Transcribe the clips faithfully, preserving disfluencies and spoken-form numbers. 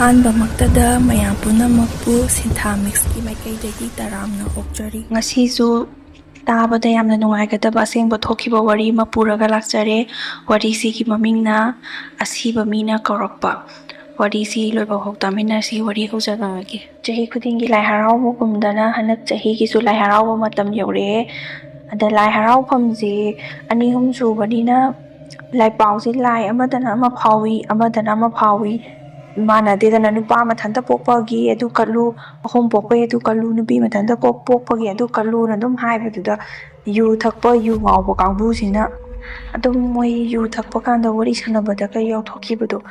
ꯑꯍꯥꯟꯕꯃꯛꯇꯗ ꯃꯌꯥꯝ ꯄꯨꯝꯅꯃꯛꯄꯨ ꯁꯤꯟꯊꯥ ꯃꯤꯛꯁꯀꯤ ꯃꯥꯏꯀꯩꯗꯒꯤ ꯇꯔꯥꯝꯅ ꯑꯣꯛꯆꯔꯤ꯫ ꯉꯁꯤꯁꯨ ꯇꯥꯕꯗ ꯌꯥꯝꯅ ꯅꯨꯡꯉꯥꯏꯒꯗꯕ ꯑꯁꯦꯡꯕ ꯊꯣꯛꯈꯤꯕ ꯋꯥꯔꯤ ꯑꯃ ꯄꯨꯔꯒ ꯂꯥꯛꯆꯔꯦ꯫ ꯋꯥꯔꯤꯁꯤꯒꯤ ꯃꯃꯤꯡꯅ ꯑꯁꯤꯕ ꯃꯤꯅ ꯀꯧꯔꯛꯄ꯫ ꯋꯥꯔꯤꯁꯤ ꯂꯣꯏꯕ ꯐꯥꯎ ꯇꯥꯃꯤꯟꯅꯁꯤ꯫ ꯋꯥꯔꯤ ꯍꯧꯖꯔꯛꯑꯒꯦ꯫ ꯆꯍꯤ ꯈꯨꯗꯤꯡꯒꯤ ꯂꯥꯏ ꯍꯔꯥꯎꯕꯒꯨꯝꯗꯅ ꯍꯟꯗꯛ ꯆꯍꯤꯒꯤꯁꯨ ꯂꯥꯏ ꯍꯔꯥꯎꯕ ꯃꯇꯝ ꯌꯧꯔꯛꯑꯦ꯫ ꯑꯗ ꯂꯥꯏ ꯍꯔꯥꯎꯐꯝꯁꯤ ꯑꯅꯤ ꯑꯍꯨꯝ ꯁꯨꯕꯅꯤꯅ ꯂꯥꯏꯄꯥꯎꯁꯤ ꯂꯥꯏ ꯑꯃꯗꯅ ꯑꯃ ꯐꯥꯎꯏ, ꯑꯃꯗꯅ ꯑꯃ ꯐꯥꯎꯏ, ꯃꯥꯟꯅꯗꯦꯗꯅ꯫ ꯅꯨꯄꯥ ꯃꯊꯟꯇ ꯄꯣꯛꯄꯒꯤ ꯑꯗꯨ ꯀꯠꯂꯨ, ꯑꯍꯨꯝ ꯄꯣꯛꯄꯒꯤ ꯑꯗꯨ ꯀꯠꯂꯨ, ꯅꯨꯄꯤ ꯃꯊꯟꯇ ꯀꯣꯛ ꯄꯣꯛꯄꯒꯤ ꯑꯗꯨ ꯀꯠꯂꯨꯅ ꯑꯗꯨꯝ ꯍꯥꯏꯕꯗꯨꯗ ꯌꯨ ꯊꯛꯄ, ꯌꯨ ꯉꯥꯎꯕ ꯀꯥꯡꯕꯨꯁꯤꯅ ꯑꯗꯨꯝ ꯃꯣꯏ ꯌꯨ ꯊꯛꯄ ꯀꯥꯟꯗ ꯋꯥꯔꯤ ꯁꯥꯟꯅꯕꯗꯒ ꯌꯥꯎꯊꯣꯛꯈꯤꯕꯗꯣ,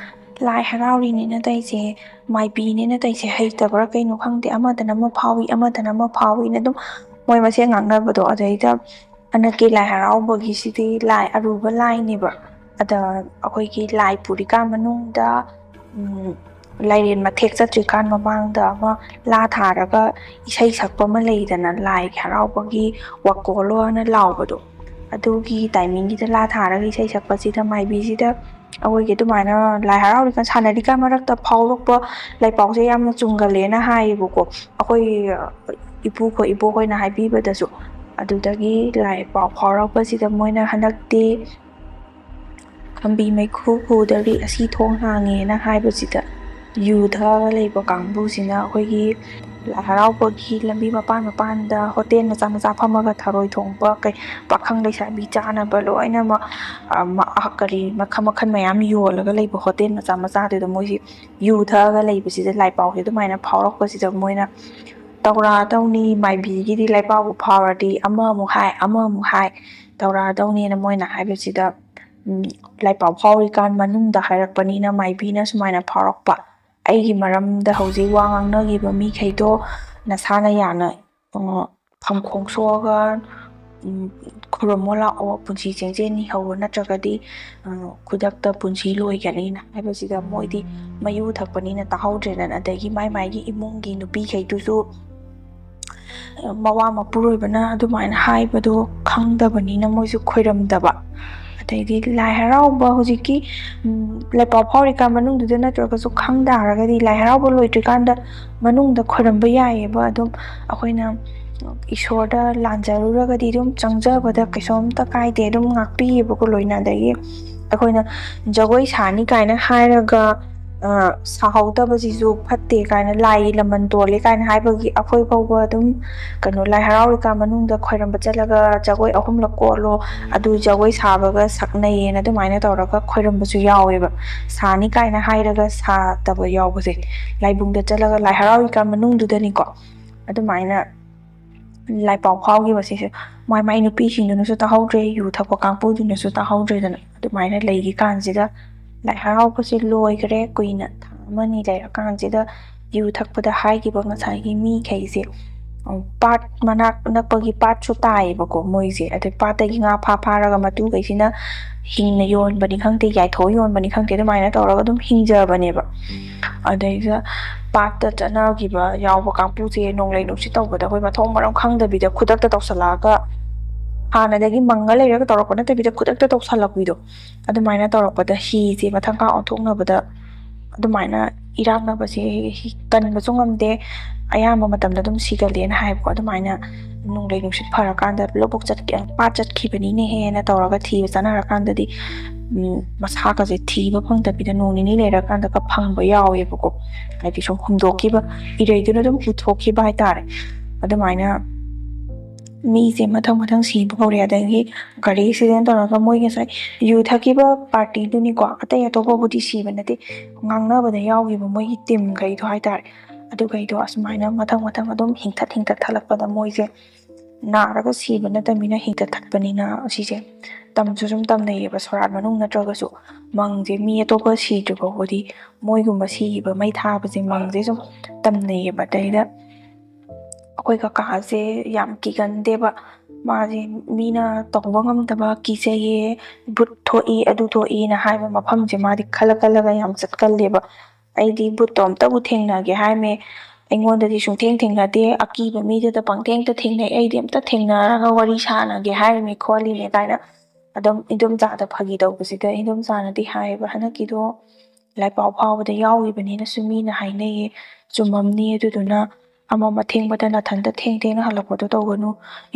ꯂꯥꯏ ꯍꯔꯥꯎꯔꯤꯅꯦꯅ ꯇꯧꯔꯤꯁꯦ, ꯃꯥꯏꯕꯤꯅꯦꯅ ꯇꯧꯔꯤꯁꯦ ꯍꯩꯇꯕ꯭ꯔꯥ ꯀꯩꯅꯣ ꯈꯪꯗꯦ, ꯑꯃꯗꯅ ꯑꯃ ꯐꯥꯎꯏ, ꯑꯃꯗꯅ ꯑꯃ ꯐꯥꯎꯏꯅ ꯑꯗꯨꯝ ꯃꯣꯏ ꯃꯁꯦꯟ ꯉꯥꯡꯅꯕꯗꯣ꯫ ꯑꯗꯩꯗ ꯍꯟꯗꯛꯀꯤ ꯂꯥꯏ ꯍꯔꯥꯎꯕꯒꯤꯁꯤꯗꯤ ꯂꯥꯏ ꯑꯔꯨꯕ ꯂꯥꯏꯅꯦꯕ꯫ ꯑꯗ ꯑꯩꯈꯣꯏꯒꯤ ꯂꯥꯏ ꯄꯨꯔꯤꯀꯥꯟ ꯃꯅꯨꯡꯗ, ꯎꯝ, ꯂꯥꯏꯔꯦꯟ ꯃꯊꯦꯛ ꯆꯠꯇ꯭ꯔꯤꯀꯥꯟ ꯃꯃꯥꯡꯗ ꯑꯃ ꯂꯥ ꯊꯥꯔꯒ ꯏꯁꯩ ꯁꯛꯄ ꯑꯃ ꯂꯩꯗꯅ, ꯂꯥꯏꯒꯤ ꯍꯔꯥꯎꯕꯒꯤ ꯋꯥꯀꯣꯜꯂꯣꯅ ꯂꯥꯎꯕꯗꯣ, ꯑꯗꯨꯒꯤ ꯇꯥꯏꯃꯤꯡꯒꯤꯗ ꯂꯥ ꯊꯥꯔꯒ ꯏꯁꯩ ꯁꯛꯄꯁꯤꯗ ꯃꯥꯏꯕꯤꯁꯤꯗ ꯑꯩꯈꯣꯏꯒꯤ ꯑꯗꯨꯃꯥꯏꯅ ꯂꯥꯏ ꯍꯔꯥꯎꯔꯤꯀꯥꯟ, ꯁꯥꯟꯅꯔꯤꯀꯥꯟ ꯃꯔꯛꯇ ꯐꯥꯎꯔꯛꯄ ꯂꯥꯏꯄꯥꯎꯁꯦ ꯌꯥꯝꯅ ꯆꯨꯝꯒꯜꯂꯦꯅ ꯍꯥꯏꯌꯦꯕꯀꯣ꯫ ꯑꯩꯈꯣꯏ ꯏꯄꯨꯈꯣꯏ ꯏꯕꯣꯛꯈꯣꯏꯅ ꯍꯥꯏꯕꯤꯕꯗꯁꯨ꯫ ꯑꯗꯨꯗꯒꯤ ꯂꯥꯏ ꯄꯥꯎ ꯐꯥꯎꯔꯛꯄꯁꯤꯗ ꯃꯣꯏꯅ ꯍꯟꯗꯛꯇꯤ ꯈꯝꯕꯤ ꯃꯩꯈꯨ ꯈꯨꯗꯔꯤ ꯑꯁꯤ ꯊꯣꯡ ꯍꯥꯡꯉꯦꯅ ꯍꯥꯏꯕꯁꯤꯗ ꯌꯨ ꯊꯛꯑꯒ ꯂꯩꯕ ꯀꯥꯡꯕꯨꯁꯤꯅ ꯑꯩꯈꯣꯏꯒꯤ ꯂꯥꯏ ꯍꯔꯥꯎꯕꯒꯤ ꯂꯝꯕꯤ ꯃꯄꯥꯟ ꯃꯄꯥꯟꯗ ꯍꯣꯇꯦꯜ ꯃꯆꯥ ꯃꯆꯥ ꯐꯝꯃꯒ ꯊꯔꯣꯏ ꯊꯣꯡꯕ, ꯀꯩ, ꯄꯥꯈꯪ ꯂꯩꯁꯥꯕꯤ ꯆꯥꯅꯕ ꯂꯣꯏꯅꯃꯛ, ꯑ, ꯃ-, ꯑ, ꯀꯔꯤ, ꯃꯈꯜ ꯃꯈꯜ ꯃꯌꯥꯝ ꯌꯣꯜꯂꯒ ꯂꯩꯕ ꯍꯣꯇꯦꯜ ꯃꯆꯥ ꯃꯆꯥꯗꯨꯗ ꯃꯣꯏꯁꯤ ꯌꯨ ꯊꯛꯑꯒ ꯂꯩꯕꯁꯤꯗ ꯂꯥꯏ ꯄꯥꯎꯁꯦ ꯑꯗꯨꯃꯥꯏꯅ ꯐꯥꯎꯔꯛꯄꯁꯤꯗ ꯃꯣꯏꯅ ꯇꯧꯔꯥ ꯇꯧꯅꯤ, ꯃꯥꯏꯕꯤꯒꯤꯗꯤ ꯂꯥꯏ ꯄꯥꯎꯕꯨ ꯐꯥꯎꯔꯗꯤ ꯑꯃꯃꯨꯛ ꯍꯥꯏ, ꯑꯃꯃꯨꯛ ꯍꯥꯏ, ꯇꯧꯔꯥ ꯇꯧꯅꯤꯅ ꯃꯣꯏꯅ ꯍꯥꯏꯕꯁꯤꯗ, ꯎꯝ, ꯂꯥꯏ ꯄꯥꯎ ꯐꯥꯎꯔꯤꯀꯥꯟ ꯃꯅꯨꯡꯗ ꯍꯥꯏꯔꯛꯄꯅꯤꯅ ꯃꯥꯏꯕꯤꯅ ꯁꯨꯃꯥꯏꯅ ꯐꯥꯎꯔꯛꯄ, "ꯑꯩꯒꯤ ꯃꯔꯝꯗ ꯍꯧꯖꯤꯛ ꯋꯥ ꯉꯥꯡꯅꯈꯤꯕ ꯃꯤꯈꯩꯗꯣ ꯅꯁꯥꯅ ꯌꯥꯅ, ꯑ, ꯐꯝꯈꯣꯡ ꯁꯣꯛꯑꯒ, ꯎꯝ, ꯈꯨꯔꯨꯝꯃꯣ ꯂꯥꯛꯑꯣ, ꯄꯨꯟꯁꯤ ꯆꯦꯡꯖꯦꯜ ꯅꯤꯍꯧꯔꯣ, ꯅꯠꯇ꯭ꯔꯒꯗꯤ, ꯑ, ꯈꯨꯗꯛꯇ ꯄꯨꯟꯁꯤ ꯂꯣꯏꯒꯅꯤꯅ" ꯍꯥꯏꯕꯁꯤꯗ ꯃꯣꯏꯗꯤ ꯃꯌꯨ ꯊꯛꯄꯅꯤꯅ ꯇꯥꯍꯧꯗ꯭ꯔꯦꯗꯅ꯫ ꯑꯗꯒꯤ ꯃꯥꯏ ꯃꯥꯏꯒꯤ ꯏꯃꯨꯡꯒꯤ ꯅꯨꯄꯤꯈꯩꯗꯨꯁꯨ ꯃꯋꯥ ꯃꯄꯨꯔꯣꯏꯕꯅ ꯑꯗꯨꯃꯥꯏꯅ ꯍꯥꯏꯕꯗꯣ ꯈꯪꯗꯕꯅꯤꯅ ꯃꯣꯏꯁꯨ ꯈꯣꯏꯔꯝꯗꯕ꯫ ꯑꯗꯩꯗꯤ ꯂꯥꯏ ꯍꯔꯥꯎꯕ ꯍꯧꯖꯤꯛꯀꯤ, ꯎꯝ, ꯂꯥꯏꯄꯥꯎ ꯐꯥꯎꯔꯤꯀꯥꯟ ꯃꯅꯨꯡꯗꯨꯗ ꯅꯠꯇ꯭ꯔꯒꯁꯨ ꯈꯪ ꯇꯥꯔꯒꯗꯤ ꯂꯥꯏ ꯍꯔꯥꯎꯕ ꯂꯣꯏꯗ꯭ꯔꯤꯀꯥꯟꯗ ꯃꯅꯨꯡꯗ ꯈꯣꯏꯔꯝꯕ ꯌꯥꯏꯑꯕ꯫ ꯑꯗꯨꯝ ꯑꯩꯈꯣꯏꯅ ꯏꯁꯣꯔꯗ ꯂꯥꯟꯖꯔꯨꯔꯒꯗꯤ ꯑꯗꯨꯝ ꯆꯪꯖꯕꯗ ꯀꯩꯁꯨꯝꯇ ꯀꯥꯏꯗꯦ, ꯑꯗꯨꯝ ꯉꯥꯛꯄꯤꯌꯦꯕꯀꯣ ꯂꯣꯏꯅ꯫ ꯑꯗꯒꯤ ꯑꯩꯈꯣꯏꯅ ꯖꯒꯣꯏ ꯁꯥꯅꯤ ꯀꯥꯏꯅ ꯍꯥꯏꯔꯒ, ꯑ, ꯁꯥꯍꯧꯗꯕꯁꯤꯁꯨ ꯐꯠꯇꯦ ꯀꯥꯏꯅ, ꯂꯥꯏꯒꯤ ꯂꯃꯟ ꯇꯣꯜꯂꯦ ꯀꯥꯏꯅ ꯍꯥꯏꯕꯒꯤ ꯑꯩꯈꯣꯏ ꯐꯥꯎꯕ ꯑꯗꯨꯝ ꯀꯩꯅꯣ, ꯂꯥꯏ ꯍꯔꯥꯎꯔꯤꯀꯥꯟ ꯃꯅꯨꯡꯗ ꯈꯣꯏꯔꯝꯕ ꯆꯠꯂꯒ ꯖꯒꯣꯏ ꯑꯍꯨꯝꯂꯛ ꯀꯣꯠꯂꯣ, ꯑꯗꯨ ꯖꯒꯣꯏ ꯁꯥꯕꯒ ꯁꯛꯅꯩꯌꯦꯅ ꯑꯗꯨꯃꯥꯏꯅ ꯇꯧꯔꯒ ꯈꯣꯏꯔꯝꯕꯁꯨ ꯌꯥꯎꯋꯦꯕ꯫ ꯁꯥꯅꯤ ꯀꯥꯏꯅ ꯍꯥꯏꯔꯒ ꯁꯥꯗꯕ ꯌꯥꯎꯕꯁꯦ, ꯂꯥꯏꯕꯨꯡꯗ ꯆꯠꯂꯒ ꯂꯥꯏ ꯍꯔꯥꯎꯔꯤꯀꯥꯟ ꯃꯅꯨꯡꯗꯨꯗꯅꯤꯀꯣ꯫ ꯑꯗꯨꯃꯥꯏꯅ ꯂꯥꯏꯄꯥꯎ ꯐꯥꯎꯈꯤꯕꯁꯤꯁꯨ ꯃꯥꯏ ꯃꯥꯏ ꯅꯨꯄꯤꯁꯤꯡꯗꯨꯅꯁꯨ ꯇꯥꯍꯧꯗ꯭ꯔꯦ, ꯌꯨ ꯊꯛꯄ ꯀꯥꯡꯕꯨꯗꯨꯅꯁꯨ ꯇꯥꯍꯧꯗ꯭ꯔꯦꯗꯅ꯫ ꯑꯗꯨꯃꯥꯏꯅ ꯂꯩꯈꯤ ꯀꯥꯟꯁꯤꯗ ꯂꯥꯏ ꯍꯔꯥꯎꯕꯁꯦ ꯂꯣꯏꯈ꯭ꯔꯦ, ꯀꯨꯏꯅ ꯊꯥ ꯑꯃꯅꯤ ꯂꯩꯔꯀꯥꯟꯁꯤꯗ ꯌꯨ ꯊꯛꯄꯗ ꯍꯥꯏꯈꯤꯕ ꯉꯁꯥꯏꯒꯤ ꯃꯤꯈꯩꯁꯦ, ꯎꯝ, ꯄꯥꯠ ꯃꯅꯥꯛ ꯅꯛꯄꯒꯤ ꯄꯥꯠꯁꯨ ꯇꯥꯏꯌꯦꯕꯀꯣ ꯃꯣꯏꯁꯦ꯫ ꯑꯗꯩ ꯄꯥꯠꯇꯒꯤ ꯉꯥ ꯐꯥ ꯐꯥꯔꯒ ꯃꯇꯨꯈꯩꯁꯤꯅ ꯍꯤꯡꯅ ꯌꯣꯟꯕꯅꯤ ꯈꯪꯗꯦ, ꯌꯥꯏꯊꯣꯛꯑ ꯌꯣꯟꯕꯅꯤ ꯈꯪꯗꯦ, ꯑꯗꯨꯃꯥꯏꯅ ꯇꯧꯔꯒ ꯑꯗꯨꯝ ꯍꯤꯡꯖꯕꯅꯦꯕ꯫ ꯑꯗꯩꯗ ꯄꯥꯠꯇ ꯆꯠꯅꯈꯤꯕ ꯌꯥꯎꯕ ꯀꯥꯡꯕꯨꯁꯦ ꯅꯣꯡꯂꯩ ꯅꯨꯡꯁꯤꯠ ꯇꯧꯕꯗ ꯑꯩꯈꯣꯏ ꯃꯊꯣꯡ ꯃꯔꯝ ꯈꯪꯗꯕꯤꯗ ꯈꯨꯗꯛꯇ ꯇꯧꯁꯜꯂꯛꯑꯒ, ꯍꯥꯟꯅꯗꯒꯤ ꯃꯪꯉ ꯂꯩꯔꯒ ꯇꯧꯔꯛꯄ ꯅꯠꯇꯕꯤꯗ ꯈꯨꯗꯛꯇ ꯇꯧꯁꯜꯂꯛꯄꯤꯗꯣ, ꯑꯗꯨꯃꯥꯏꯅ ꯇꯧꯔꯛꯄꯗ ꯍꯤꯁꯦ ꯃꯊꯪ ꯀꯥ ꯑꯣꯟꯊꯣꯛꯅꯕꯗ ꯑꯗꯨꯃꯥꯏꯅ ꯏꯔꯥꯛꯅꯕꯁꯦ ꯀꯟꯕꯁꯨ ꯉꯝꯗꯦ, ꯑꯌꯥꯝꯕ ꯃꯇꯝꯗ ꯑꯗꯨꯝ ꯁꯤꯒꯜꯂꯦꯅ ꯍꯥꯏꯕꯀꯣ꯫ ꯑꯗꯨꯃꯥꯏꯅ ꯅꯣꯡꯂꯩ ꯅꯨꯡꯁꯤꯠ ꯐꯔꯀꯥꯟꯗ ꯂꯧꯕꯨꯛ ꯆꯠꯀꯦ, ꯄꯥꯠ ꯆꯠꯈꯤꯕꯅꯤꯅꯦꯍꯦꯅ ꯇꯧꯔꯒ ꯊꯤꯕ ꯆꯠꯅꯔꯀꯥꯟꯗꯗꯤ, ꯎꯝ, ꯃꯁꯥꯒꯁꯦ ꯊꯤꯕ ꯐꯪꯗꯕꯤꯗ ꯅꯣꯡ ꯅꯤꯅꯤ ꯂꯩꯔꯀꯥꯟꯗꯒ ꯐꯪꯕ ꯌꯥꯎꯋꯦꯕꯀꯣ꯫ ꯍꯥꯏꯗꯤ ꯁꯨꯝ ꯍꯨꯝꯗꯣꯛꯈꯤꯕ, ꯏꯔꯩꯗꯨꯅ ꯑꯗꯨꯝ ꯎꯠꯊꯣꯛꯈꯤꯕ ꯍꯥꯏꯇꯥꯔꯦ꯫ ꯑꯗꯨꯃꯥꯏꯅ ꯃꯤꯁꯦ ꯃꯊꯪ ꯃꯊꯪ ꯁꯤꯕ ꯍꯧꯔꯦ꯫ ꯑꯗꯒꯤ ꯒꯥꯔꯤ ꯑꯦꯛꯁꯤꯗꯦꯟ ꯇꯧꯔꯒ ꯃꯣꯏ ꯉꯁꯥꯏ ꯌꯨ ꯊꯛꯈꯤꯕ ꯄꯥꯔꯇꯤꯗꯨꯅꯤꯀꯣ, ꯑꯇꯩ ꯑꯇꯣꯞꯄꯕꯨꯗꯤ ꯁꯤꯕ ꯅꯠꯇꯦ, ꯉꯥꯡꯅꯕꯗ ꯌꯥꯎꯈꯤꯕ ꯃꯣꯏꯒꯤ ꯇꯤꯝꯈꯩꯗꯣ ꯍꯥꯏꯇꯥꯔꯦ꯫ ꯑꯗꯨꯈꯩꯗꯣ ꯑꯁꯨꯃꯥꯏꯅ ꯃꯊꯪ ꯃꯊꯪ ꯑꯗꯨꯝ ꯍꯤꯡꯊꯠ ꯍꯤꯡꯊꯠ ꯊꯠꯂꯛꯄꯗ ꯃꯣꯏꯁꯦ ꯅꯥꯔꯒ ꯁꯤꯕ ꯅꯠꯇꯕꯅꯤꯅ ꯍꯤꯡꯊꯠ ꯊꯠꯄꯅꯤꯅ ꯁꯤꯁꯦ ꯇꯝꯁꯨ ꯁꯨꯝ ꯇꯝꯅꯩꯌꯦꯕ꯫ ꯁꯣꯔꯥꯠ ꯃꯅꯨꯡ ꯅꯠꯇ꯭ꯔꯒꯁꯨ ꯃꯪꯁꯦ ꯃꯤ ꯑꯇꯣꯞꯄ ꯁꯤꯗ꯭ꯔꯤ ꯐꯥꯎꯕꯗꯤ ꯃꯣꯏꯒꯨꯝꯕ ꯁꯤꯈꯤꯕ ꯃꯩ ꯊꯥꯕꯁꯦ ꯃꯪꯁꯦ ꯁꯨꯝ ꯇꯝꯅꯩꯌꯦꯕ꯫ ꯑꯗꯩꯗ ꯑꯩꯈꯣꯏ ꯀꯀꯥꯁꯦ ꯌꯥꯝ ꯀꯤꯒꯟꯗꯦꯕ꯫ ꯃꯥꯁꯦ ꯃꯤꯅ ꯇꯧꯕ ꯉꯝꯗꯕ, ꯀꯤꯖꯩꯌꯦ, ꯚꯨꯠ ꯊꯣꯛꯏ, ꯑꯗꯨ ꯊꯣꯛꯏꯅ ꯍꯥꯏꯕ ꯃꯐꯝꯁꯦ ꯃꯥꯗꯤ ꯈꯜꯂ ꯈꯜꯂꯒ ꯌꯥꯝ ꯆꯠꯀꯜꯂꯦꯕ꯫ "ꯑꯩꯗꯤ ꯚꯨꯠꯇꯣ ꯑꯝꯇꯕꯨ ꯊꯦꯡꯅꯒꯦ ꯍꯥꯏꯔꯝꯃꯦ, ꯑꯩꯉꯣꯟꯗꯗꯤ ꯁꯨꯡꯊꯦꯡ ꯊꯦꯡꯅꯗꯦ, ꯑꯀꯤꯕ ꯃꯤꯗꯨꯗ ꯄꯪꯊꯦꯡꯇ ꯊꯦꯡꯅꯩ, ꯑꯩꯗꯤ ꯑꯝꯇ ꯊꯦꯡꯅꯔꯒ ꯋꯥꯔꯤ ꯁꯥꯟꯅꯒꯦ ꯍꯥꯏꯔꯝꯃꯦ ꯈꯣꯠꯂꯤꯅꯦ" ꯀꯥꯏꯅ ꯑꯗꯨꯝ ꯏꯗꯣꯝꯆꯥꯗ ꯐꯥꯒꯤ ꯇꯧꯕꯁꯤꯗ ꯏꯗꯣꯝꯆꯥꯅꯗꯤ ꯍꯥꯏꯌꯦꯕ, "ꯍꯟꯗꯛꯀꯤꯗꯣ ꯂꯥꯏ ꯄꯥꯎ ꯐꯥꯎꯕꯗ ꯌꯥꯎꯈꯤꯕꯅꯤꯅꯁꯨ ꯃꯤꯅ ꯍꯥꯏꯅꯩꯌꯦ, ꯆꯨꯝꯃꯝꯅꯤ, ꯑꯗꯨꯗꯨꯅ ꯑꯃꯝ ꯑꯊꯦꯡꯕꯗ ꯅꯊꯟꯇ ꯊꯦꯡ ꯊꯦꯡꯅ ꯍꯜꯂꯛꯄꯗꯣ ꯇꯧꯒꯅꯨ,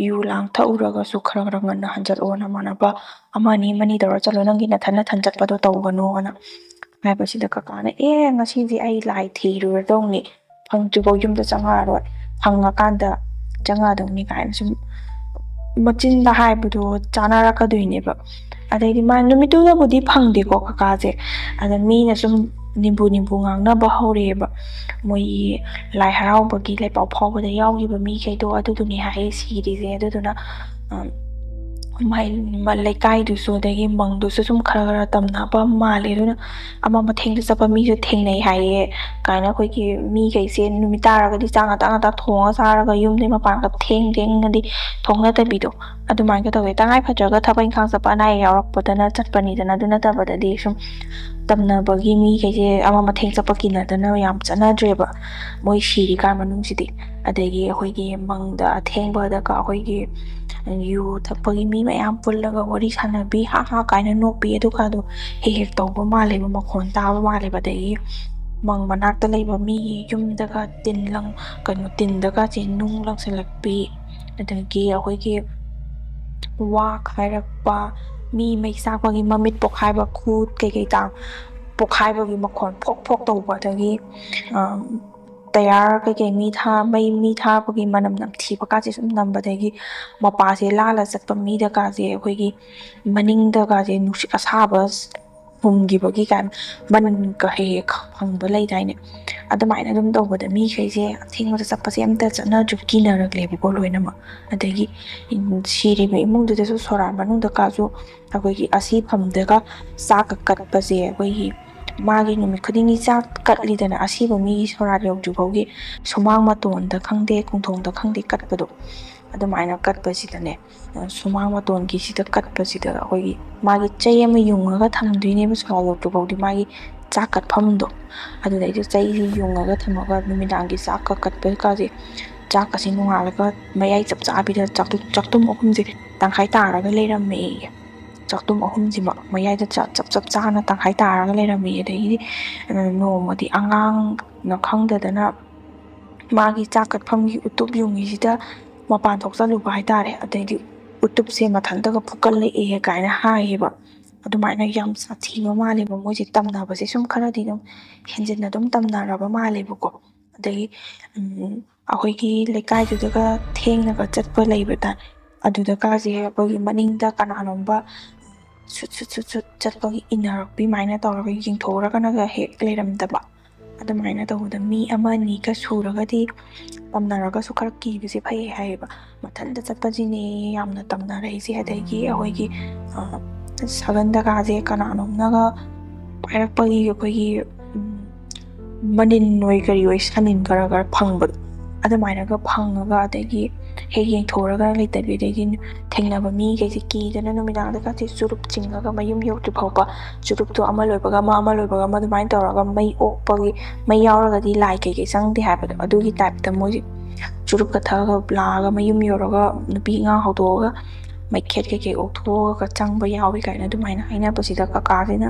ꯌꯨ ꯂꯥꯡ ꯊꯛꯎꯔꯒꯁꯨ ꯈꯔ ꯈꯔ ꯉꯟꯅ ꯍꯟꯖꯜꯂꯛꯑꯣ, ꯅꯃꯥꯟꯅꯕ ꯑꯃ ꯑꯅꯤ ꯑꯃ ꯑꯅꯤ ꯇꯧꯔ ꯆꯠꯂꯣ, ꯅꯪꯒꯤ ꯅꯊꯟ ꯅꯊꯟ ꯆꯠꯄꯗꯣ ꯇꯧꯒꯅꯣꯅ" ꯍꯥꯏꯕꯁꯤꯗ ꯀꯀꯥꯅ, "ꯑꯦ, ꯉꯁꯤꯗꯤ ꯑꯩ ꯂꯥꯏ ꯊꯤꯔꯨꯔꯗꯧꯅꯤ, ꯐꯪꯗ꯭ꯔꯤꯐꯥꯎ ꯌꯨꯝꯗ ꯆꯪꯉꯛꯑꯔꯣꯏ, ꯐꯪꯉꯀꯥꯟꯗ ꯆꯪꯉꯛꯑꯗꯧꯅꯤ" ꯀꯥꯏꯅ ꯁꯨꯝ ꯃꯆꯤꯟꯗ ꯍꯥꯏꯕꯗꯣ ꯆꯥꯅꯔꯛꯀꯗꯣꯏꯅꯦꯕ꯫ ꯑꯗꯩꯗꯤ ꯃꯥ ꯅꯨꯃꯤꯠꯇꯨꯗꯕꯨꯗꯤ ꯐꯪꯗꯦꯀꯣ ꯀꯀꯥꯁꯦ, ꯑꯗ ꯃꯤꯅ ꯁꯨꯝ ꯅꯤꯝꯕꯨ ꯅꯤꯝꯕꯨ ꯉꯥꯡꯅꯕ ꯍꯧꯔꯛꯑꯦꯕ, ꯃꯣꯏꯒꯤ ꯂꯥꯏ ꯍꯔꯥꯎꯕꯒꯤ ꯂꯥꯏ ꯄꯥꯎ ꯐꯥꯎꯕꯗ ꯌꯥꯎꯈꯤꯕ ꯃꯤꯈꯩꯗꯣ ꯑꯗꯨꯗꯨꯅꯦ ꯍꯥꯏꯌꯦ ꯁꯤꯔꯤꯁꯦ꯫ ꯑꯗꯨꯗꯨꯅ, ꯑꯝ, ꯃꯥꯏ-, ꯃ-, ꯂꯩꯀꯥꯏꯗꯨꯁꯨ ꯑꯗꯒꯤ ꯃꯪꯗꯨꯁꯨ ꯁꯨꯝ ꯈꯔ ꯈꯔ ꯇꯝꯅꯕ ꯃꯥꯜꯂꯦ꯫ ꯑꯗꯨꯅ ꯑꯃ ꯃꯊꯦꯡꯗ ꯆꯠꯄ ꯃꯤꯁꯨ ꯊꯦꯡꯅꯩ ꯍꯥꯏꯌꯦ ꯀꯥꯏꯅ, ꯑꯩꯈꯣꯏꯒꯤ ꯃꯤꯈꯩꯁꯦ ꯅꯨꯃꯤꯠ ꯇꯥꯔꯒꯗꯤ ꯆꯥꯛ ꯉꯟꯇꯥ ꯉꯟꯇꯥ ꯊꯣꯡꯉ ꯆꯥꯔꯒ ꯌꯨꯝꯗꯩ ꯃꯄꯥꯟꯒ ꯊꯦꯡ ꯊꯦꯡꯅꯗꯤ ꯊꯣꯛꯅꯗꯕꯤꯗꯣ ꯑꯗꯨꯃꯥꯏꯅꯒ ꯇꯧꯋꯦ꯫ ꯇꯉꯥꯏ ꯐꯗ꯭ꯔꯒ ꯊꯕꯛ ꯏꯪꯈꯥꯡ ꯆꯠꯄ ꯑꯅꯥ ꯑꯌꯦꯛ ꯌꯥꯎꯔꯛꯄꯗꯅ ꯆꯠꯄꯅꯤꯗꯅ, ꯑꯗꯨ ꯅꯠꯇꯕꯗꯗꯤ ꯁꯨꯝ ꯇꯝꯅꯕꯒꯤ ꯃꯤꯈꯩꯁꯦ ꯑꯃ ꯃꯊꯦꯡ ꯆꯠꯄ ꯀꯤꯅꯗꯅ ꯌꯥꯝ ꯆꯠꯅꯗ꯭ꯔꯦꯕ ꯃꯣꯏ ꯁꯤꯔꯤꯀꯥꯟ ꯃꯅꯨꯡꯁꯤꯗꯤ꯫ ꯑꯗꯒꯤ ꯑꯩꯈꯣꯏꯒꯤ ꯃꯪꯗ ꯑꯊꯦꯡꯕꯗꯒ ꯑꯩꯈꯣꯏꯒꯤ ꯌꯨ ꯊꯛꯄꯒꯤ ꯃꯤ ꯃꯌꯥꯝ ꯄꯨꯜꯂꯒ ꯋꯥꯔꯤ ꯁꯥꯟꯅꯕꯤ, ꯍꯥ ꯍꯥ ꯀꯥꯏꯅ ꯅꯣꯛꯄꯤ, ꯑꯗꯨꯒꯗꯣ ꯍꯦꯛ ꯍꯦꯛ ꯇꯧꯕ ꯃꯥꯜꯂꯦꯕ, ꯃꯈꯣꯟ ꯇꯥꯕ ꯃꯥꯜꯂꯦꯕ꯫ ꯑꯗꯒꯤ ꯃꯪ ꯃꯅꯥꯛꯇ ꯂꯩꯕ ꯃꯤꯒꯤ ꯌꯨꯝꯗꯒ ꯇꯤꯟ ꯂꯪ-, ꯀꯩꯅꯣ, ꯇꯤꯟꯗꯒꯁꯦ ꯅꯨꯡ ꯂꯪꯁꯤꯜꯂꯛꯄꯤ, ꯑꯗꯒꯤ ꯑꯩꯈꯣꯏꯒꯤ ꯋꯥ ꯈꯥꯏꯔꯛꯄ, ꯃꯤ ꯃꯩ ꯆꯥꯛꯄꯒꯤ ꯃꯃꯤꯠ ꯄꯣꯛꯈꯥꯏꯕ, ꯈꯨꯠ ꯀꯩꯀꯩ ꯇꯥ-, ꯄꯣꯛꯈꯥꯏꯕꯒꯤ ꯃꯈꯣꯟ ꯐꯣꯛ ꯐꯣꯛ ꯇꯧꯕ, ꯑꯗꯒꯤ, ꯑ, ꯇꯌꯥꯔ ꯀꯩꯀꯩ ꯃꯤ ꯊꯥ-, ꯃꯩ, ꯃꯤ ꯊꯥꯕꯒꯤ ꯃꯅꯝ ꯅꯝꯊꯤꯕ ꯀꯥꯁꯦ ꯁꯨꯝ ꯅꯝꯕꯗꯒꯤ ꯃꯄꯥꯁꯦ ꯂꯥꯜꯂ ꯆꯠꯄ ꯃꯤꯗ ꯀꯥꯁꯦ ꯑꯩꯈꯣꯏꯒꯤ ꯃꯅꯤꯡꯗ ꯀꯥꯁꯦ ꯅꯨꯡꯁꯤꯠ ꯑꯁꯥꯕ ꯍꯨꯝꯈꯤꯕꯒꯤ ꯀꯥꯏꯅ ꯃꯅꯤꯟꯒ ꯍꯦꯛ ꯍꯦꯛ ꯐꯪꯕ ꯂꯩꯗꯥꯏꯅꯦ꯫ ꯑꯗꯨꯃꯥꯏꯅ ꯑꯗꯨꯝ ꯇꯧꯕꯗ ꯃꯤꯈꯩꯁꯦ ꯑꯊꯦꯡꯕꯗ ꯆꯠꯄꯁꯦ ꯑꯝꯇ ꯆꯠꯅꯗ꯭ꯔꯦ, ꯀꯤꯅꯔꯛꯂꯦꯕꯀꯣ ꯂꯣꯏꯅꯃꯛ꯫ ꯑꯗꯒꯤ ꯁꯤꯔꯤꯕ ꯏꯃꯨꯡꯗꯨꯗꯁꯨ ꯁꯣꯔꯥꯠ ꯃꯅꯨꯡꯗ ꯀꯥꯁꯨ ꯑꯩꯈꯣꯏꯒꯤ ꯑꯁꯤꯐꯝꯗꯒ ꯆꯥꯛꯀ ꯀꯠꯄꯁꯦ, ꯑꯩꯈꯣꯏꯒꯤ ꯃꯥꯒꯤ ꯅꯨꯃꯤꯠ ꯈꯨꯗꯤꯡꯒꯤ ꯆꯥꯛ ꯀꯠꯂꯤꯗꯅ, ꯑꯁꯤꯕ ꯃꯤꯒꯤ ꯁꯣꯔꯥꯠ ꯌꯧꯗ꯭ꯔꯤ ꯐꯥꯎꯒꯤ ꯁꯨꯃꯥꯡ ꯃꯇꯣꯟꯗ ꯈꯪꯗꯦ, ꯈꯣꯡꯊꯣꯡꯗ ꯈꯪꯗꯦ ꯀꯠꯄꯗꯣ, ꯑꯗꯨꯃꯥꯏꯅ ꯀꯠꯄꯁꯤꯗꯅꯦ, ꯁꯨꯃꯥꯡ ꯃꯇꯣꯟꯒꯤꯁꯤꯗ ꯀꯠꯄꯁꯤꯗ ꯑꯩꯈꯣꯏꯒꯤ ꯃꯥꯒꯤ ꯆꯩ ꯑꯃ ꯌꯨꯡꯉꯒ ꯊꯝꯗꯣꯏꯅꯦꯕ, ꯁꯣꯔꯥꯠ ꯌꯧꯗ꯭ꯔꯤ ꯐꯥꯎꯗꯤ ꯃꯥꯒꯤ ꯆꯥꯛ ꯀꯠꯐꯝꯗꯣ꯫ ꯑꯗꯨꯗꯩꯗ ꯆꯩꯁꯤ ꯌꯨꯡꯉꯒ ꯊꯝꯃꯒ ꯅꯨꯃꯤꯗꯥꯡꯒꯤ ꯆꯥꯛꯀ ꯀꯠꯄ ꯀꯥꯁꯦ, ꯆꯥꯛꯀꯁꯦ ꯅꯣꯡꯉꯥꯜꯂꯒ ꯃꯌꯥꯏ ꯆꯞ ꯆꯥꯕꯤꯗ ꯆꯥꯛꯇꯨ-, ꯆꯥꯛꯇꯨꯝ ꯑꯍꯨꯝꯁꯦ ꯇꯪꯈꯥꯏ ꯇꯥꯔꯒ ꯂꯩꯔꯝꯃꯦꯌꯦ꯫ ꯆꯥꯛꯇꯨꯝ ꯑꯍꯨꯝꯁꯤꯃꯛ ꯃꯌꯥꯏꯗ ꯆꯞ ꯆꯞ ꯆꯥꯅ ꯇꯪꯈꯥꯏ ꯇꯥꯔꯒ ꯂꯩꯔꯝꯃꯤ꯫ ꯑꯗꯒꯤꯗꯤ ꯅꯣꯡꯃꯗꯤ ꯑꯉꯥꯡꯅ ꯈꯪꯗꯗꯅ ꯃꯥꯒꯤ ꯆꯥꯛ ꯀꯠꯐꯝꯒꯤ ꯎꯇꯨꯞ ꯌꯨꯡꯉꯤꯁꯤꯗ ꯃꯄꯥꯟ ꯊꯣꯛꯆꯜꯂꯨꯕ ꯍꯥꯏꯇꯥꯔꯦ꯫ ꯑꯗꯩꯗꯤ ꯎꯇꯨꯞꯁꯦ ꯃꯊꯟꯇꯒ ꯐꯨꯀꯠꯂꯛꯑꯦ ꯀꯥꯏꯅ ꯍꯥꯏꯌꯦꯕ꯫ ꯑꯗꯨꯃꯥꯏꯅ ꯌꯥꯝ ꯁꯥꯊꯤꯕ ꯃꯥꯜꯂꯦꯕ꯫ ꯃꯣꯏꯁꯦ ꯇꯝꯅꯕꯁꯦ ꯁꯨꯝ ꯈꯔꯗꯤ ꯑꯗꯨꯝ ꯍꯦꯟꯖꯤꯟꯅ ꯑꯗꯨꯝ ꯇꯝꯅꯔꯕ ꯃꯥꯜꯂꯦꯕꯀꯣ꯫ ꯑꯗꯒꯤ ꯑꯩꯈꯣꯏꯒꯤ ꯂꯩꯀꯥꯏꯗꯨꯗꯒ ꯊꯦꯡꯅꯒ ꯆꯠꯄ ꯂꯩꯕ ꯇꯥꯏ꯫ ꯑꯗꯨꯗꯀꯥꯁꯦ ꯑꯩꯈꯣꯏꯒꯤ ꯃꯅꯤꯡꯗ ꯀꯅꯥꯅꯣꯝꯕ ꯁꯨꯠ ꯁꯨꯠ ꯁꯨꯠ ꯁꯨꯠ ꯆꯠꯄꯒꯤ ꯏꯟꯅꯔꯛꯄꯤ ꯑꯗꯨꯃꯥꯏꯅ ꯇꯧꯔꯒ ꯌꯦꯡꯊꯣꯛꯎꯔꯒꯅꯒ ꯍꯦꯛ ꯂꯩꯔꯝꯗꯕ꯫ ꯑꯗꯨꯃꯥꯏꯅ ꯇꯧꯕꯗ ꯃꯤ ꯑꯃ ꯑꯅꯤꯒ ꯁꯨꯔꯒꯗꯤ ꯇꯝꯅꯔꯒꯁꯨ ꯈꯔ ꯀꯤꯕꯁꯦ ꯐꯩ ꯍꯥꯏꯌꯦꯕ꯫ ꯃꯊꯟꯇ ꯆꯠꯄꯁꯤꯅꯦ ꯌꯥꯝꯅ ꯇꯝꯅꯔꯛꯏꯁꯦ꯫ ꯑꯗꯒꯤ ꯑꯩꯈꯣꯏꯒꯤ ꯁꯒꯟꯗꯒꯥꯁꯦ ꯀꯅꯥꯅꯣꯝꯅꯒ ꯄꯥꯏꯔꯛꯄꯒꯤ ꯑꯩꯈꯣꯏꯒꯤ ꯃꯅꯤꯟ ꯑꯣꯏ ꯀꯔꯤ ꯑꯣꯏ ꯁꯅꯤꯟ ꯈꯔ ꯈꯔ ꯐꯪꯕꯗꯣ, ꯑꯗꯨꯃꯥꯏꯅꯒ ꯐꯪꯉꯒ ꯑꯗꯒꯤ ꯍꯦꯛ ꯌꯦꯡꯊꯣꯛꯎꯔꯒ ꯂꯩꯇꯕꯤ꯫ ꯑꯗꯒꯤ ꯊꯦꯡꯅꯕ ꯃꯤꯈꯩꯁꯦ ꯀꯤꯗꯅ ꯅꯨꯃꯤꯗꯥꯡꯗꯒꯁꯦ ꯆꯨꯔꯨꯞ ꯆꯤꯡꯉꯒ ꯃꯌꯨꯝ ꯌꯧꯗ꯭ꯔꯤ ꯐꯥꯎꯕ ꯆꯨꯔꯨꯞꯇꯣ ꯑꯃ ꯂꯣꯏꯕꯒ ꯑꯃ, ꯑꯃ ꯂꯣꯏꯕꯒ ꯑꯃ ꯑꯗꯨꯃꯥꯏꯅ ꯇꯧꯔꯒ ꯃꯩ ꯑꯣꯛꯄꯒꯤ, ꯃꯩ ꯌꯥꯎꯔꯒꯗꯤ ꯂꯥꯏ ꯀꯩꯀꯩ ꯆꯪꯗꯦ ꯍꯥꯏꯕꯗꯣ, ꯑꯗꯨꯒꯤ ꯇꯥꯏꯞꯇ ꯃꯣꯏꯁꯦ ꯆꯨꯔꯨꯞꯀ ꯊꯛꯑꯒ ꯂꯥꯛꯑꯒ ꯃꯌꯨꯝ ꯌꯧꯔꯒ ꯅꯨꯄꯤ ꯑꯉꯥꯡ ꯍꯧꯗꯣꯛꯑꯒ ꯃꯩꯈꯦꯠ ꯀꯩꯀꯩ ꯑꯣꯛꯊꯣꯛꯑꯒ ꯆꯪꯕ ꯌꯥꯎꯏ ꯀꯥꯏꯅ ꯑꯗꯨꯃꯥꯏꯅ ꯍꯥꯏꯅꯕꯁꯤꯗ ꯀꯀꯥꯁꯤꯅ